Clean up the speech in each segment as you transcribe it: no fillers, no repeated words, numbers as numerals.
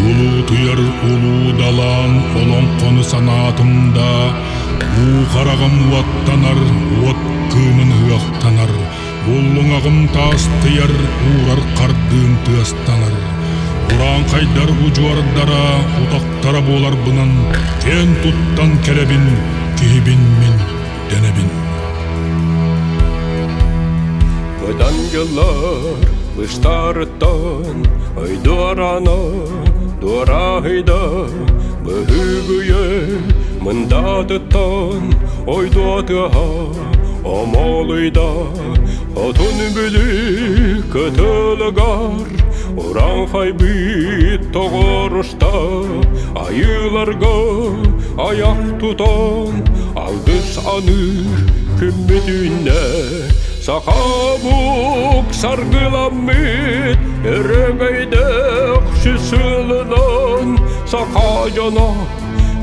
Улуутуйар улуу далаан олоҥхону санаатым да, уу хараҕым уоттанар, уот кыымын ыһыахтанар, уллуҥаҕым таастыйар, уурар хардыым тыастанар. Урааҥхайдар удьуордара утахтара буоларбынан киэн туттан кэлэбин, киһибин мин дэнэбин. Быдан дьыллар быстарыттан ойдуорана дуораһыйда быһыгыйы мындатыттан ойдуотыаха омолуйда хотун бүлүү кытылыгар урааҥхайбыт тоҕоруста айыыларга аяк тутан алгыс аныыр күммүт үүннэ Сахабук саргыламмыт өрөгөйдөөх сысылынан саха дьоно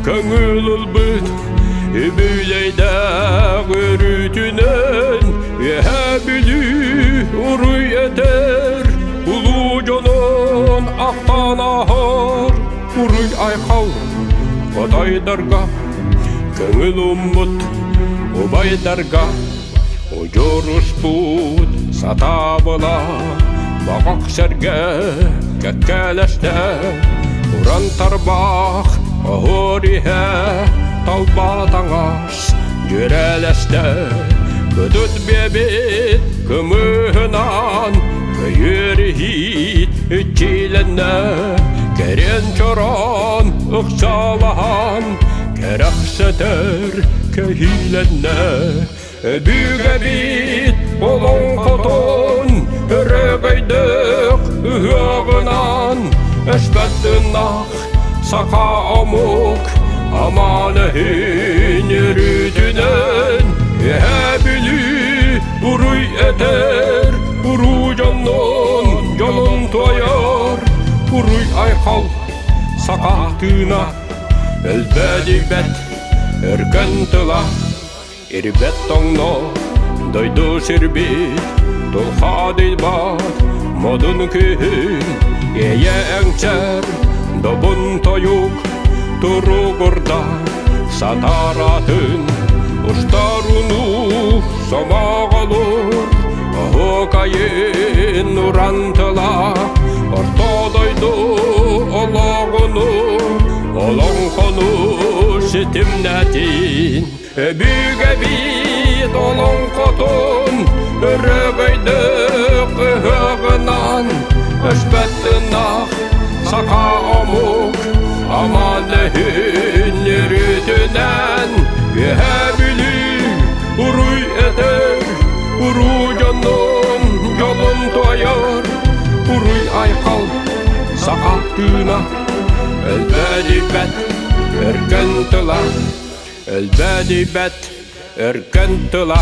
көҥүл ылбыт үбүлэйдээх өрүүтүнэн Үөһээ Бүлүү уруй этэр улуу дьонун ахтан ааһар уруй айхал хотойдарга көҥүл уммут убайдарга удьуруспут сатаабыла баҕах сэргэ кэккэлэстэ уран тарбах оһуор иһэ талба таҥас дьүөрэлэстэ кытыт биэбит кымыһынан көйүөр иһиит иччилэннэ кэриэн чороон ыксалаһан кэрэхсэтэр кэһиилэннэ өбүгэбит олоҥхотун өрөгөйдөөх ыһыаҕынан өспөт ынах саха омук аман өһүн өрүүтүнэн Үөһээ Бүлүү уруй этэр уруу дьоннун дьолун туойар уруй айхал саха тыына өлбөөдүйбэт өркөн тыла Ирбэт тоҥно дойду сирбит тулхадыйбат модун күһүн эйэ эҥсэр добун тойук туругурда сатаратын устаруну сомоҕолуур оһуокайын уран тыла орто дойду олоҕуну олоҥхону ситимнэтин Өбүгэбит олоҥхотун өрөгөйдөөх ыһыаҕынан өспөт ынах саха омук аман өһүн өрүтүнэн Үөһээ Бүлүү уруй этэр уруу дьонун дьолун туойар уруй айхал саха тыына өлбөөдүйбэт өркөн тыла Өлбөөдүйбэт өркөн тыла.